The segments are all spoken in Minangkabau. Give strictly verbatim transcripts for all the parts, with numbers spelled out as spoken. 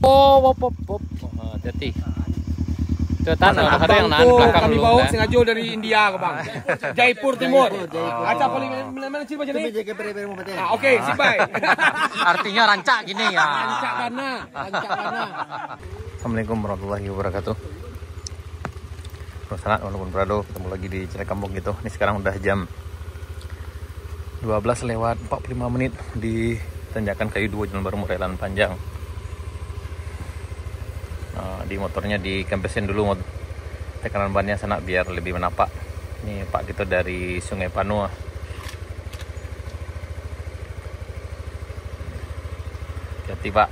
Oh, pop, pop, pop. Ah, hati-hati. Tu tanah, ada yang nahan Bang, belakang kami lu, bawa kan? Sengaja dari India ke, Bang. Jaipur Timur. Jaipur, Jaipur. Acap paling mana, mana ciri macam ni? Ah, okey, sipai. Artinya rancak gini ya. Rancak bana, rancak bana. Assalamualaikum warahmatullahi wabarakatuh. Sanak walaupun berado, ketemu lagi di channel Kampung Kito. Ini sekarang udah jam dua belas lewat empat puluh lima menit di tanjakan Kayu Duo, Jalan Baru Murai, Lahan Panjang. Ah, di motornya dikempesin dulu mot-, tekanan bannya sanak biar lebih menapak. Ini Pak Kito dari Sungai Panuh. Hati-hati, Pak.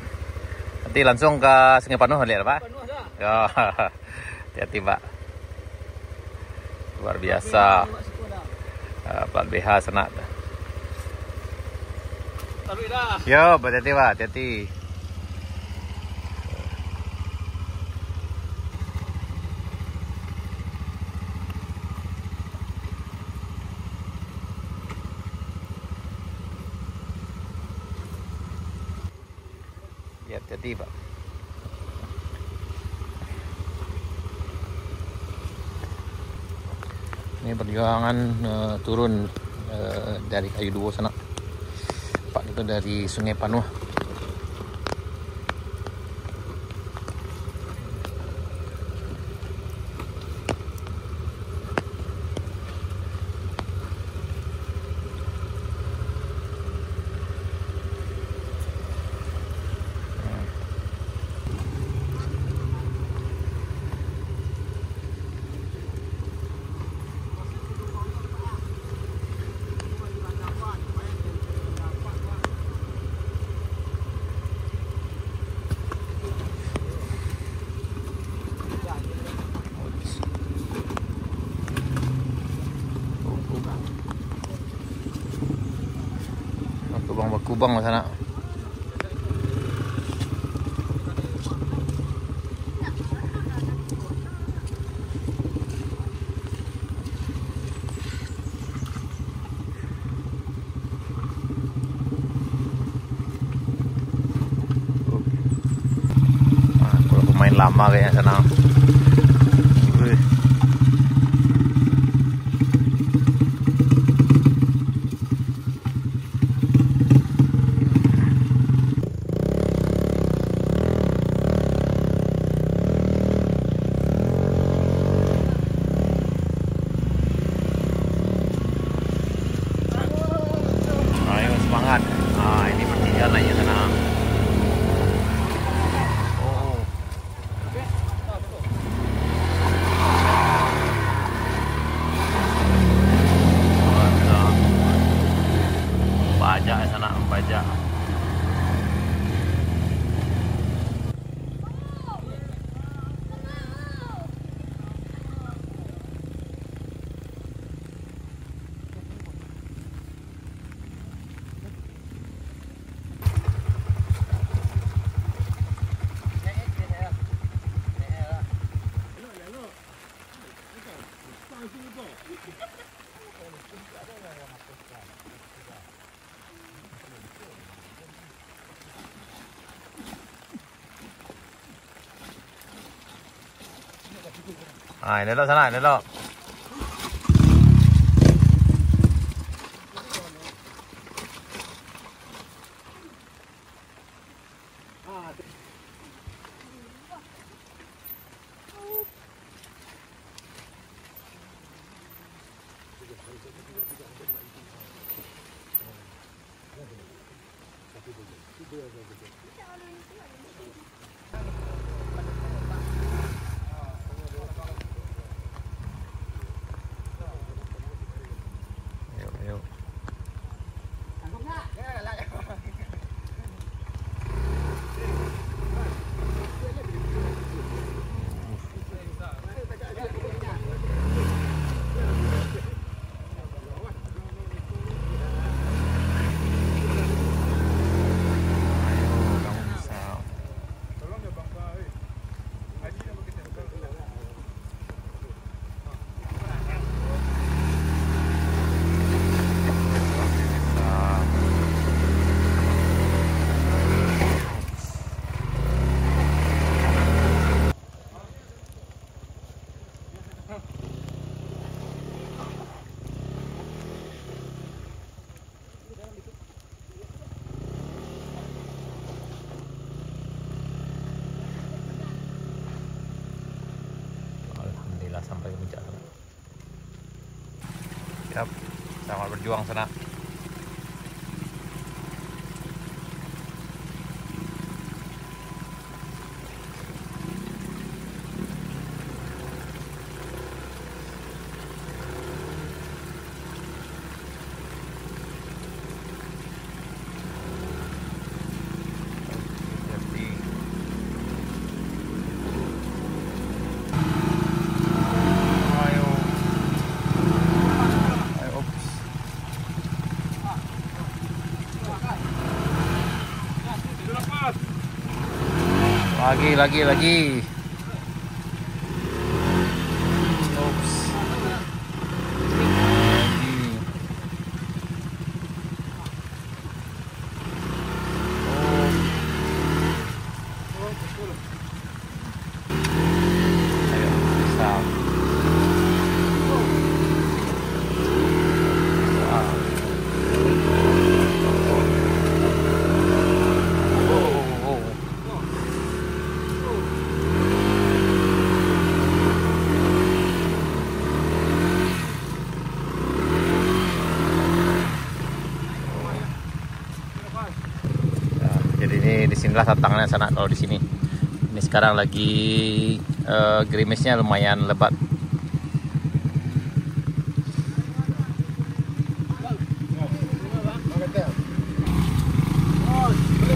Nanti langsung ke Sungai Panuh lihat, Pak. Panuh dah. Ya. Hati-hati, Pak. Luar biasa. Ah, plat B H sanak. Taruh dah. Yo, hati-hati, Pak. Hati-hati. Ya, hati-hati, Pak. Ini perjuangan, eh, turun, eh, dari Kayu Duo sanak. Pak Kito dari Sungai Panuh. Bakubang-bakubang lah sanak. Ah, kalau pemain lama kayaknya sana. Wih. Ayo, semangat. Ah, ini pertigaan lagi sana. Oh. Bajak sanak, bajak. Ah, ini lo sana, ini lo. Ayo, ayo. Yap, selamat berjuang, sanak. Lagi, lagi, lagi. Oops. Lagi. Oh. Ayo, bisa. Ah. Oh, oh, oh. Nah, jadi ini di sinilah tantangannya, sanak, kalau di sini. Ini sekarang lagi, eh, gerimisnya lumayan lebat.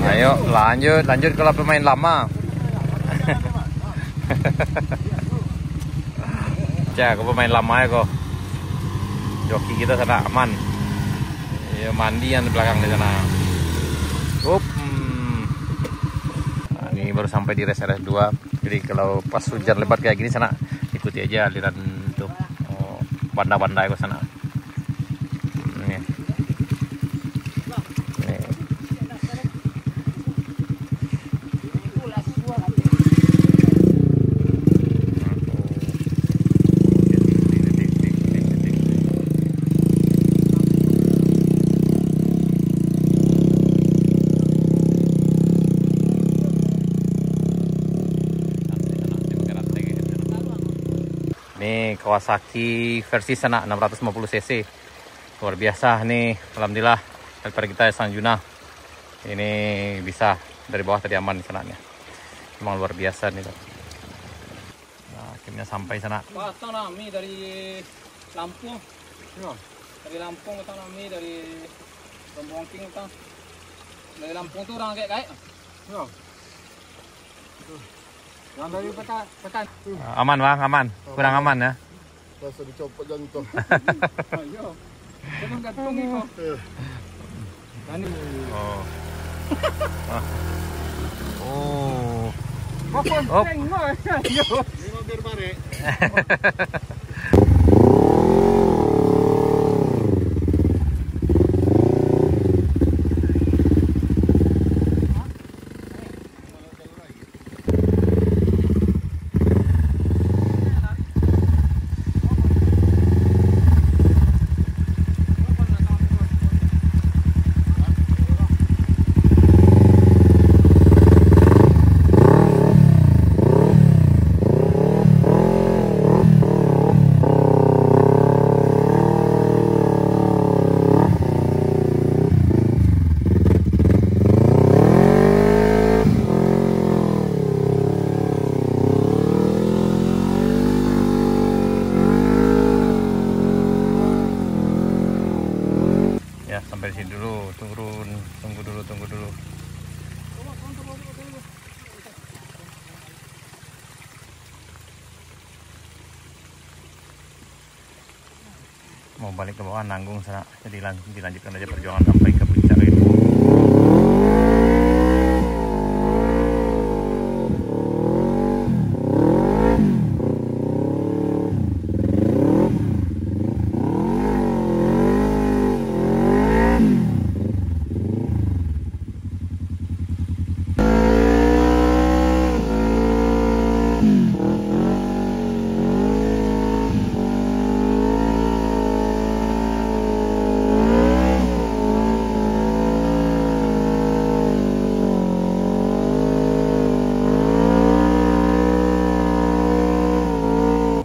Ayo, lanjut, lanjut kalau pemain lama. Cak, aku pemain lama ya, ko. Joki kita sana aman. Iya, mandi yang di belakang di sana. Up, hmm. Nah, ini baru sampai di rest area dua. Jadi kalau pas hujan lebat kayak gini, sana ikuti aja aliran tuh. Oh, banda-banda itu sana. Nih. Nih. Ini Kawasaki versi sanak, enam ratus lima puluh cc. Luar biasa nih, alhamdulillah, helper kita Sang Juna. Ini bisa dari bawah tadi aman di sanaknya. Memang luar biasa nih. Nah, akhirnya sampai sanak. Pasang nami dari Lampung. Yo. Dari Lampung pasang nami dari Rombongking pasang. Dari Lampung tu orang kayak kayak. Yo. Tuh. Yang dari peta-, peta-. Aman, Bang, aman. Kurang aman ya. Rasa dicopot jantung. Ayo. Jangan gantung ni kau. Eh. Kan ni. Oh. Ah. Oh. Kau pun Op. Prank kau. Ayo. Ni mampir barek. Ya, sampai di sini dulu, turun, tunggu dulu, tunggu dulu. Mau balik ke bawah, nanggung sanak. Jadi lan-, dilanjutkan aja perjuangan sampai ke puncak itu.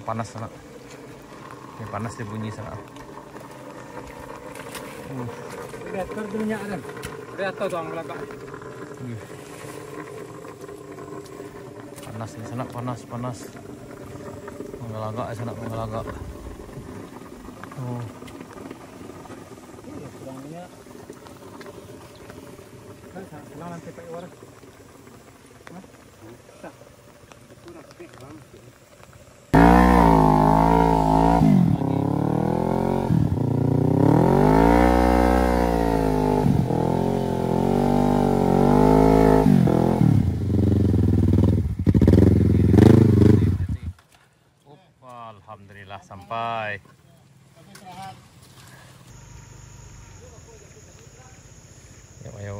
Panas sanak. Ini panas dia bunyi sanak. Udah atur tu minyak dah. Udah atur tu ang belakang. Panas ni, Sanak, panas, panas. Manggalagak, Sanak, manggalagak. Oh. Iya, kurang minyak. Kan sangat kurang lantai Pak Iwar. Hah? Tak. Kurang, eh, bang. Alhamdulillah sampai. Yuk, ayo.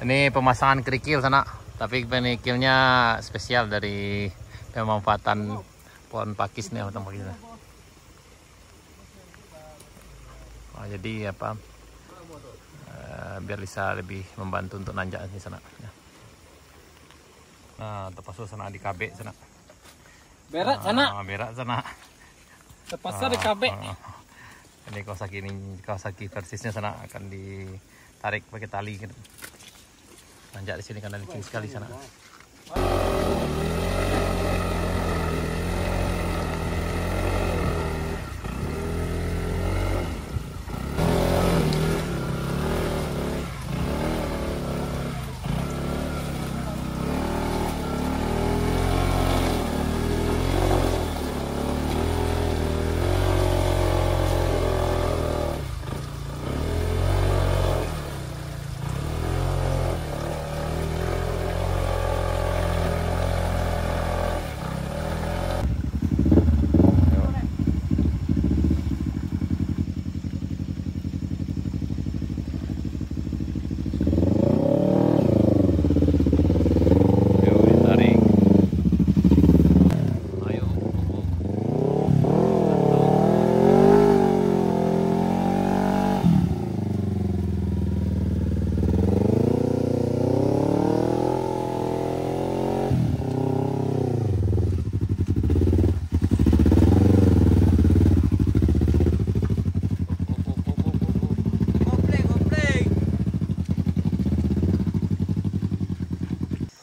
Ini pemasangan kerikil, Sanak, tapi kerikilnya spesial dari pemanfaatan pohon pakis nih, pohon pakis nih. Ah, jadi apa, eh, biar bisa lebih membantu untuk nanjak di sana. Nah, terpaksa Sanak dikabek, Sanak. Berat, Sanak. Ah, berat, Sanak. Terpaksa dikabek. Ah. Ini Kawasaki ni, Kawasaki Versys-nya, Sanak, akan ditarik pakai tali gitu. Nanjak di sini kan licin sekali, Sanak.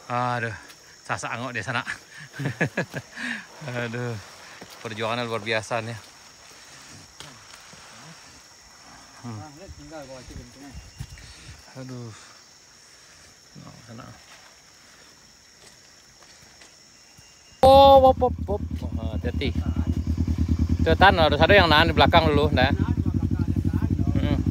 Aduh, sasak angok dia, Sanak. Aduh, perjuangan luar biasa nih. Hmm. Aduh. No, Sanak. Oh, wop, wop, wop. Oh, hati-hati. Tuh, tan, harus ada yang nahan di belakang dulu, nah. Mm-mm.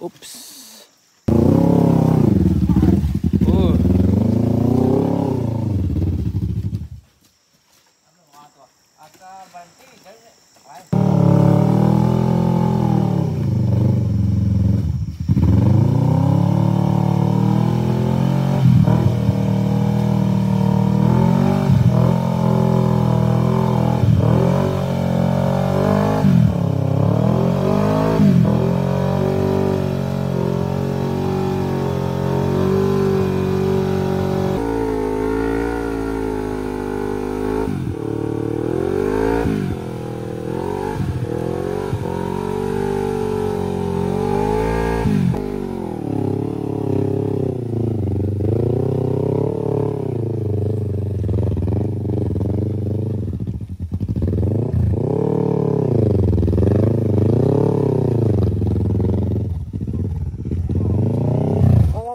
Ups. Uh.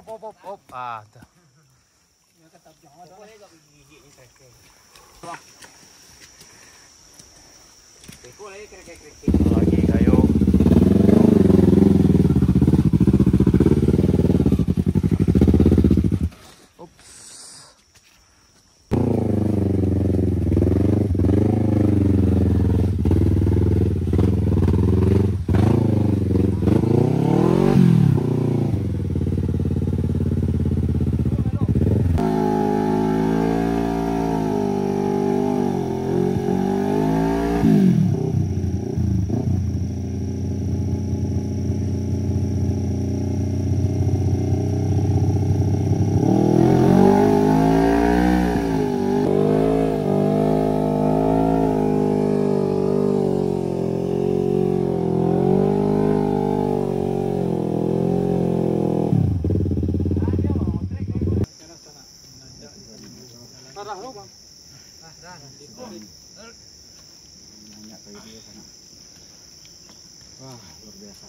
Op, op, op, op. Ah, tuh. Lagi kayu. Ups. Banyak kali dia sana. Wah, luar biasa.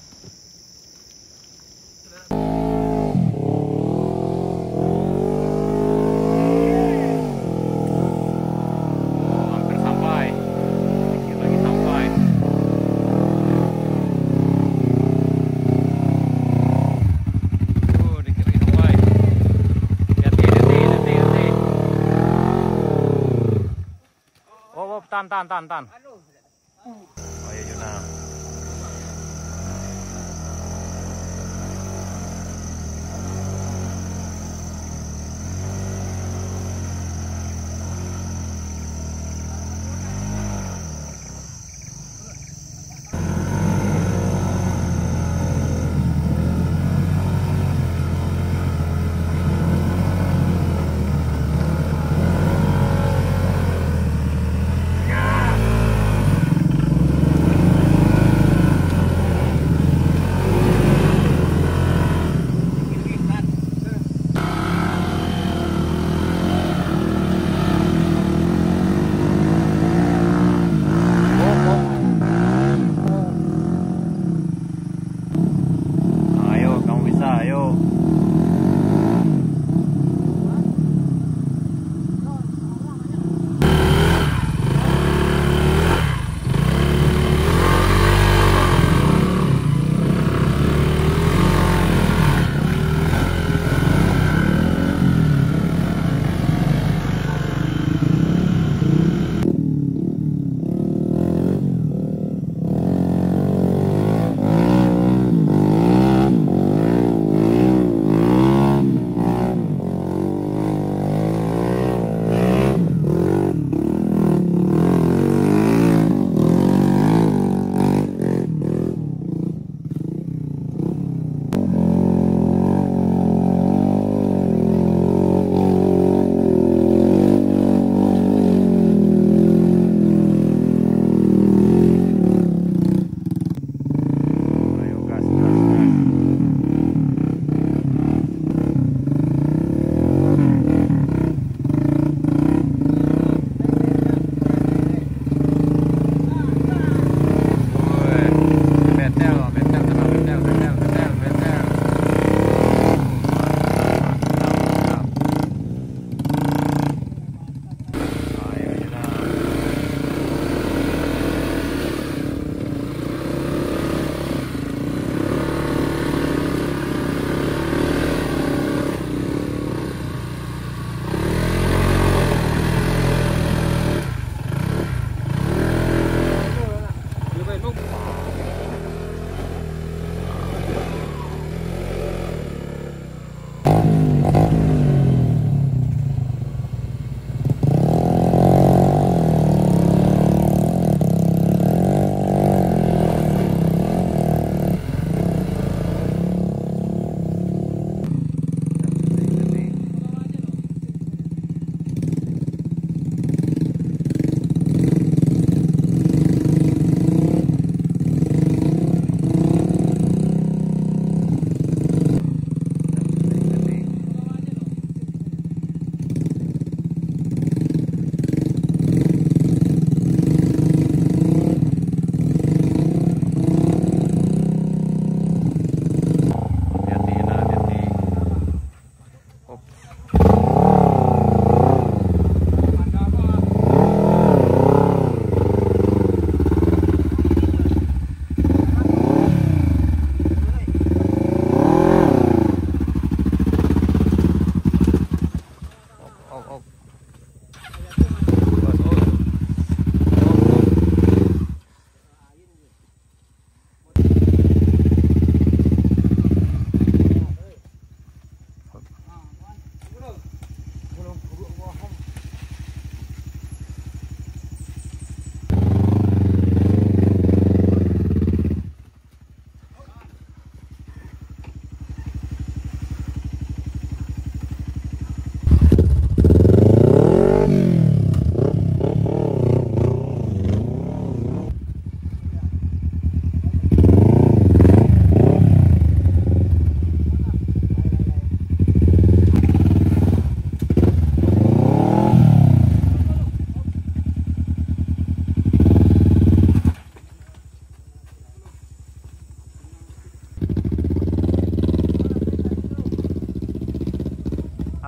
Oh, hampir sampai. Dikit lagi sampai. Oh, dikit lagi sampai. Hati-hati, hati-hati, hati-hati. Oh, oh, tahan, tahan, tahan, tahan. Oh, iyo, Juna.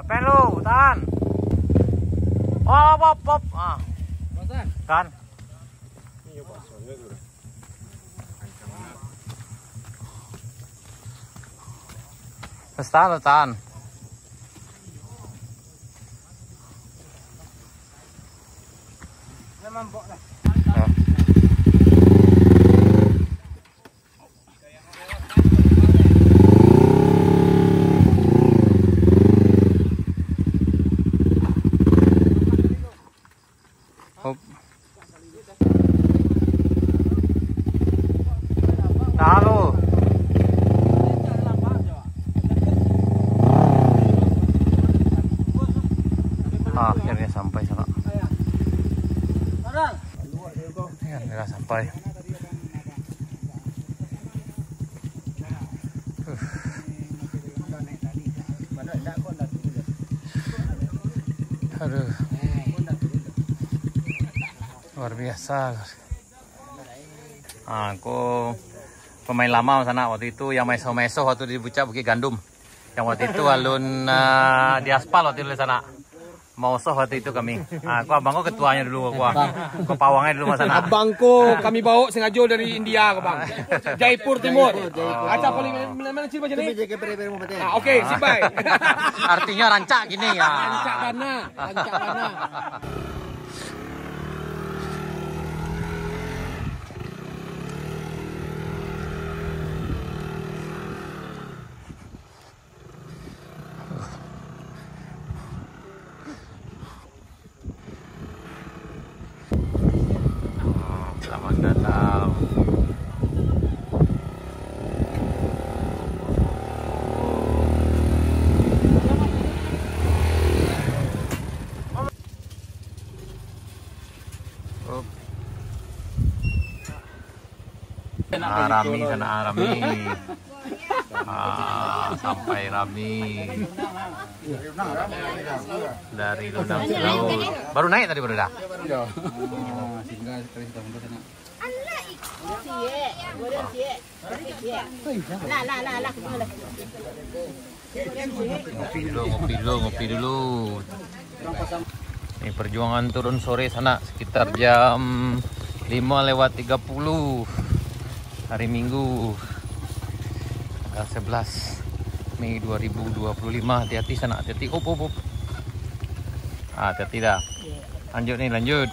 Pen lu, tahan. Op, op, op. Ah. Tahan. Terus tahan, tahan. Ya. Hop. Tahan lu. Ah, akhirnya sampai sana. Akhirnya sampai. Aduh. Luar biasa. Ah, ko pemain lama sanak waktu itu, yang maeso-maeso waktu di Puncak Bukik Gandum. Yang waktu itu alun, ah, diaspal waktu itu sanak. Maosoh waktu itu kami. Ah, ko abang ko ketuanyo dulu, ko. Ko pawangnyo dulu, Mas Anak. Abang ko kami bawa sengajo dari India ko, Bang. Jaipur Timur. Jaipur, Jaipur. Acah paling mana, mana ciri macam ni? Cuba jaga beri-beri rumah tadi. Ah, okey, simpai. Artinya rancak gini, ya. Rancak bana, rancak bana. Selamat datang. Ah, rami sana, ah, rami. Ah, sampai rami. Dari Lodang Selau. Baru naik tadi, baru dah? Iya. Oh, sehingga sekali kita mundur sana. Lah, lah, lah, lah. Ngopi dulu, ngopi dulu, ngopi dulu. Ini perjuangan turun sore sanak, sekitar jam lima lewat tiga puluh hari Minggu, tanggal sebelas Mei dua ribu dua puluh lima. Hati-hati sanak, hati-hati. Op, op, op. Ah, hati-hati dah. Lanjut ni, lanjut.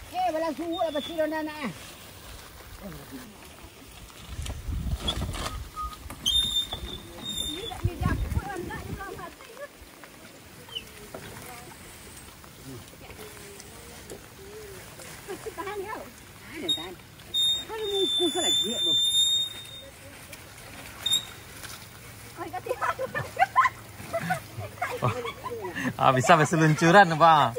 Eh, balang suwuk lah pasti dah nak, nak, eh. Tahan, yo. Tahan, tahan. Kalau muka salah, giat, bro. Ah, bisa berseluncuran, Bang.